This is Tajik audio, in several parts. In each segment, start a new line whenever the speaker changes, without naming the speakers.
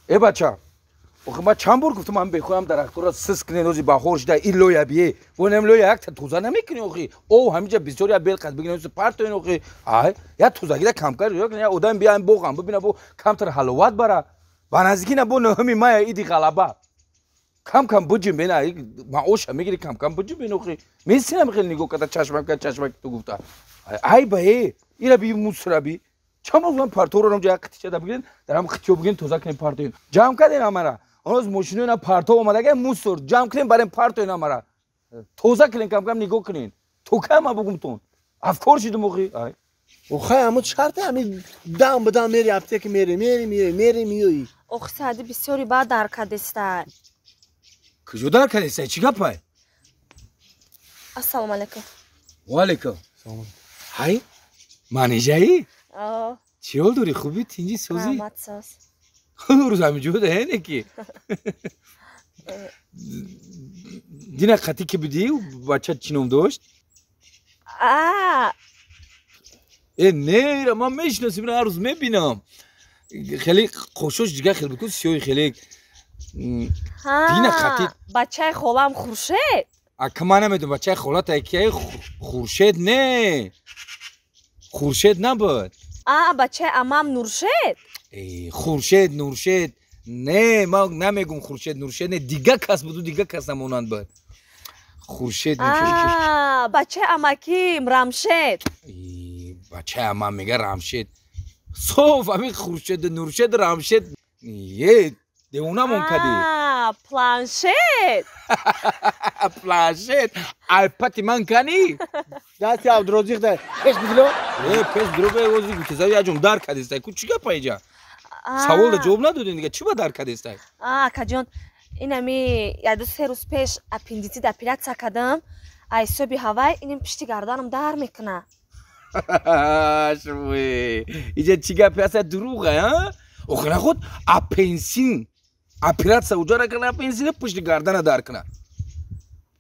Э бача, охи ман чанд бор гуфтам ҳам бехоҳам дарахтора сис кунен, ози баҳор шуда ин лоя бие. Вонам лоя якта тоза намекунӣ охи. Ов ҳамиҷа бисёр я бел қад бигирем, партоин охи. Ай, я тозагида камкар ё я одам биям боғам бибина бо камтар ҳаловат бара. Ба наздикӣ на бо 9 мая иди ғалаба. Кам кам буҷим бена, маоша мегири кам кам буҷим бен охи. Месинам хеле нигоҳ карда чашмак чашмак ту гуфта. Ай ба э, ира би мусра би. Чанд бор гуфтам парторо рамҷа як қитича бигирен, дар ҳам қитиё бигирен тоза кунем партоин. Ҷамъ кардем ҳамара. Оноз мошинои на парто омадага мусор ҷамъ кунем барем партоин ҳамара. Тоза кунем кам кам нигоҳ кунем. То кай ма бугумтон? Афкор шидум охи. Ай.
Охай ҳамун шарте ҳами дам ба дам мери аптека мери мери мери мери миёӣ.
Охи Саъди бисёри баъд дар кадестай.
Куҷо дар кадестай? Чӣ гапай?
Ассалому алайкум.
Ва алайкум. Ҳай? Манижаӣ?
О.
Чӣ ҳол дорӣ? Хубӣ? Тинҷӣ? Созӣ?
Раҳмат, соз.
Рӯз ҳамиҷо да не ки? Дина қатӣ ки будӣ, бача чӣ ном дошт?
А.
Э, не, ман мешиносим, ҳар рӯз мебинам. Хеле қошош дигар хел буд, сиёҳи хеле. Дина қатӣ
бачаи холам Хуршед?
Ака ман намедонам бачаи холата кияи Хуршед не. Хуршед набуд.
А, бачаи амам Нуршед?
Э, Хуршед, Нуршед. Не, ман намегум Хуршед, Нуршед не, дигар кас буду, дигар кас намонанд буд. Хуршед, Нуршед.
А, бачаи амаким Рамшед.
Э, бачаи амам мега Рамшед. Соф ҳамин Хуршед, Нуршед, Рамшед. Е, девонамон кадӣ.
А, планшет.
Планшет. Айпати ман кани?
Дасти Абдурозиқ да. Пеш бидило?
Э, пеш бидило бе ози гуфтеса я ҷон дар кадестай. Ку чӣ гапа иҷа? Савол да ҷавоб надодин дига чӣ ба дар кадестай?
А, акаҷон, инами як ду се рӯз пеш аппендицит оператсия кардам. Ай ҳисоби ҳавай иним пишти гарданам дар мекуна.
Шуи. Иҷа чӣ гапи аста дурӯға, а? Охи наход аппенсин оператсия уҷа накарда аппенсин пушти гардана дар куна.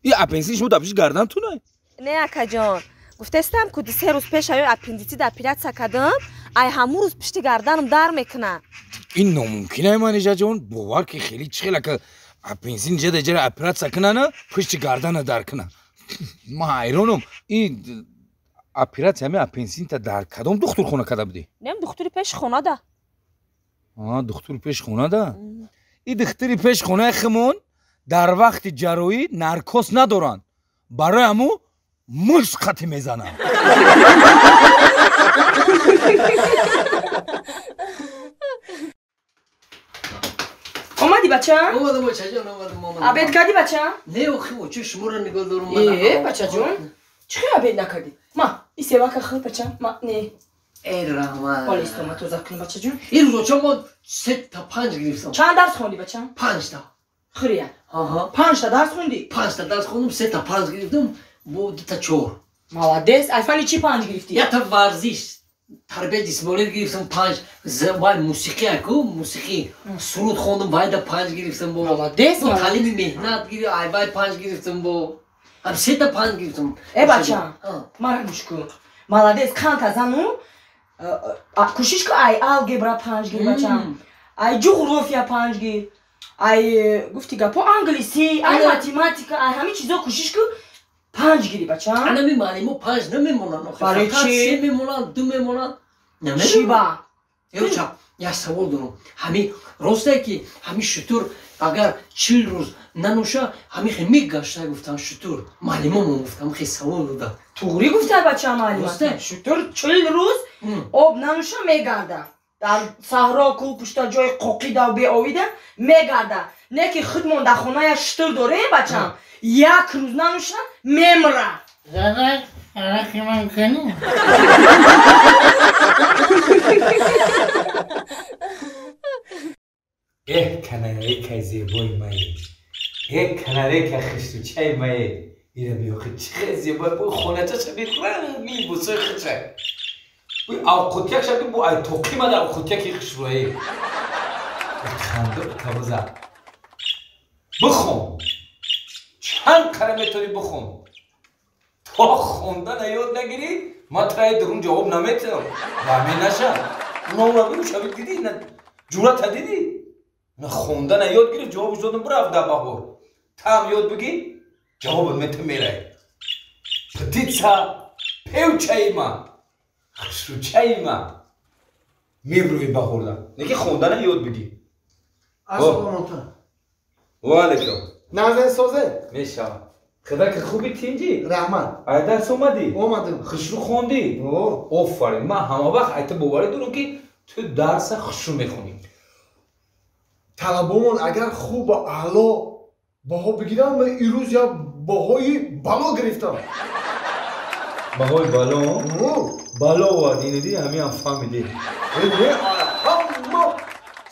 И аппенсин шумо дар пушти гарданатуна?
Не, акаҷон, гуфтестам ку 2-3 рӯз пеш аю аппендицит оператсия кардам, ай ҳамун рӯз пушти гарданам дар мекуна.
Ин номумкин ай Манижаҷон, бовар ки хеле чӣ хел ака аппенсин ҷа да ҷара оператсия кунана, пушти гардана дар куна. Ман ҳайронам. Ин оператсия ҳами аппенсинта дар кадом духтурхона карда будӣ?
Нем духтури пеши хона да.
А, духтури пеши хона да? И духтури пеши хонаи химон дар вақти ҷарроҳӣ наркоз надоранд. Барои ҳамун мушт қатӣ мезананд.
Омадӣ бача?
Омадам бачаҷон, омадам, омадам.
Обед кардӣ бача?
Не, охи, очи шуморо нигоҳ дорум.
Э, бачаҷон, чӣ хел обед накардӣ? Ма, и севака хӯр бача, ма, не.
Эй, раҳмат.
Ҳоли истома тоза кунем бачаҷон.
Ин рӯз оча мо 3 та 5 гирифтам.
Чанд дарс хондӣ бача?
5 та.
Хӯрия.
Аҳа.
5 та дарс хондӣ?
5 та дарс хондум, 3 та 5 гирифтам, бо 2 та 4.
Молодец. Ай фани чӣ 5 гирифтӣ?
Якта варзиш, тарбияи ҷисмонӣ гирифтам 5, вай мусиқӣ аку, мусиқӣ, суруд хондум, вайда 5 гирифтам бо.
Молодец,
Бо таълими меҳнат гириф, ай вай 5 гирифтам бо. Ҳам 3 та 5 гирифтам.
Э, бача, мара гӯш кун. Молодец, қанта зану кӯшиш кун ай алгебра 5 гир бачам. Ай ҷуғрофия 5 гир. Ай гуфти гапо англисӣ, ай математика, ай ҳамин чизо кӯшиш кун 5 гири бачам.
Анами муаллимо 5 намемонанд охи.
Барои
Фақат
чӣ?
3 мемонанд, 2 мемонанд. Намедонам.
Чӣ ба?
Э, оча, як савол дорам. Ҳами ростае ки ҳами шутур агар 40 рӯз нанӯша, ҳами хе мегашта гуфтан шутур. Муаллимомон гуфтам, хе савол дода.
Туғрӣ гуфтай бача муаллима.
Росте?
Шутур 40 рӯз об нанӯша мегарда. Дар саҳро кӯ пушта ҷои қоқида беовида мегарда. Не ки худмон дар хона як шутур дорем бачам. Як рӯз нанӯша мемра.
Занак, арақи ман кани?
Эҳ, канарейкаи зебои мае. Э, канарейка хиштучаи мае. Ира биёхи чӣ хел зебои бо хонача шаби ранги либосои хича. Бу авқутяк шаби бу ай тоқи мада авқутяки хишрӯе. Хандо табаза. Бихон. Чанд қара метавонӣ бихон. То хондана ёд нагирӣ, ман тараи дурун ҷавоб наметиҳам. Ваҳме наша. Уна биру шаби дидӣ, ҷурата дидӣ? На хондана ёд гирифт, ҷавобаш додам бирафт дар баҳор. Там ёд бигир, ҷавобат мета мерай. Птица певчаи ма, хушрӯчаи ма. Мебрӯи баҳорда. Неки хондана ёд бигир.
Ассалому алайкум.
Ва алайкум.
Назар созе?
Мешавад. Худо ки хуби тинҷӣ?
Раҳмат.
Ай дарс омадӣ?
Омадам.
Хушрӯ хондӣ? Офарин. Ман ҳама вақт айта боварӣ дорам ки ту дарса хушрӯ мехонӣ.
Талабомон агар хуб ва аъло баҳо бигирам, ман ирӯз як баҳои бало гирифтам.
Баҳои бало? Бало овард, инидӣ ҳамиам фаҳмидӣ.
Не, ҳама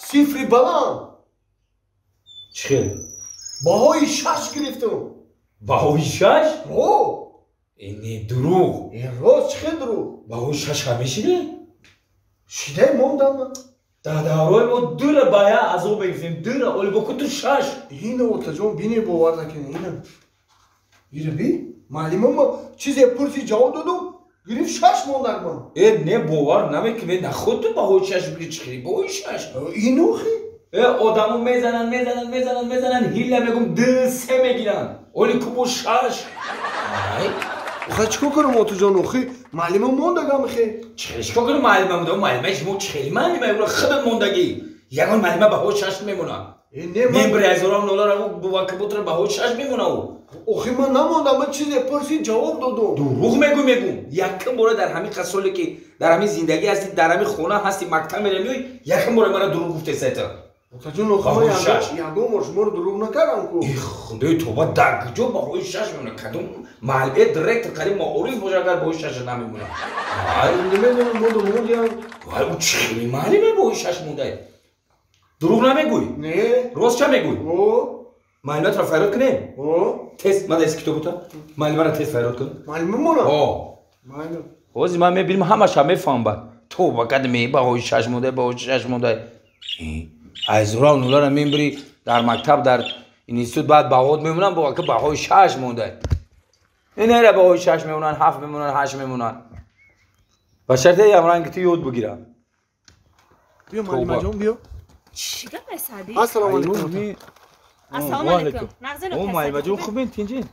сифри баланд.
Чӣ хел?
Баҳои 6 гирифтам.
Баҳои 6? Не дурӯғ.
Рост, чӣ хел дурӯғ?
Баҳои 6 ҳамешида?
Шидай мондам ман.
Дар давраи мо дура ба я азоб мегирифтем, дура, оли бо куту 6.
Ина отаҷон, бини бовар накунӣ, ина. Ира би, муаллимам чизе пурси ҷавоб додум, гирифт 6 мондак ман.
Э, не бовар намекунӣ, наход ту баҳои 6 бигирӣ, чӣ хели баҳои 6?
Инохи?
Э, одамо мезананд, мезананд, мезананд, мезананд, ҳилла мегум 2 3 мегиранд. Оли кубо 6. Ай.
Охе чикор кунам отаҷон, охи муаллимам мондагам хе.
Чӣ чикор кунам муаллимам монда? Муаллимаи шумо чӣ хели муаллима? Ура худат мондагӣ. Ягон муаллима баҳои 6 мемонад. Мембри ҳазорам доллар бувакаботра баҳои 6 мемонад ӯ.
Охи ман намондам, ман чизе пурсид ҷавоб додум.
Дурӯғ мегӯй, мегӯм. Якум бора дар ҳамин қасоле ки дар ҳамин зиндагӣ ҳастӣ, дар ҳамин хона ҳастӣ, мактаб меравӣ, меоӣ, якум бора мара дурӯғ гуфтесай ту.
Отаҷон, охи ман ягон бор шуморо дурӯғ накардам ку.
Э, худои тоба, дар куҷо баҳои 6 мемонад? Кадом муаллим, директор қариб маориф бошад, агар баҳои 6 намемонад. Ай,
намедонам, мондум, мондиям.
Вай, ӯ чӣ хели муаллиме баҳои 6 мондай? Дурӯғ намегӯй?
Не.
Рост ча мегӯй? Муаллиматро файрод кунем? Тез, ман даст китобута. Муаллимаро тез файрод кун.
Муаллима мона?
Ҳо. Ҳозир ман мебинам ҳамаша мефаҳмам бад. Тоба кадме баҳои 6 мондай, баҳои 6 мондай. Айзурав нулара мебири дар мактаб, дар институт баъд баҳот мемонанд, бо ка баҳои 6 мондай. Инера баҳои 6 мемонанд, 7 мемонанд, 8 мемонанд. Ба шарте ямранги ту ёд бигирам.
Биё муаллимаҷон, биё.
Чӣ гап Саъдӣ?
Ассалому алайкум.
Ассалому алайкум. Нағзин
муаллимаҷон, хубен тинҷин?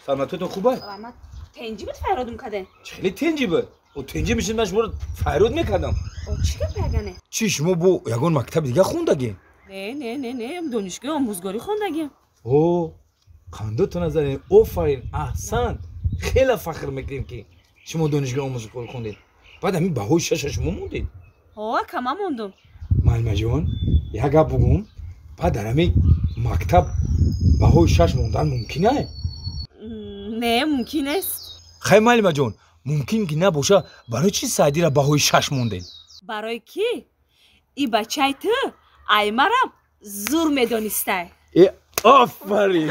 Саломатиятон хуб аст?
Саломат. Тинҷи буд файродум кардем?
Чӣ хеле тинҷи буд? О, тинҷи мешид, ман шуморо файрод мекардам.
О, чӣ гап ягане?
Чӣ, шумо бо ягон мактаби дига хондагӣ?
Не, не, не, не, донишгоҳи омӯзгорӣ хондагим.
О, қандотона задем. Офарин, аҳсан. Хеле фахр мекунем ки шумо донишгоҳи омӯзгорӣ хондед. Баъд ҳамин баҳои 6 шумо мондед?
Ҳо, кама мондум.
Муаллимаҷон, як гап бугум, баъд дар ҳамин мактаб баҳои 6 мондан мумкин ай?
Не, мумкин нест.
Хай муаллимаҷон, мумкин ки набоша, барои чӣ Саъдира баҳои 6 мондед?
Барои ки и бачаи ту ай марам зур медонистай.
Э, офарин.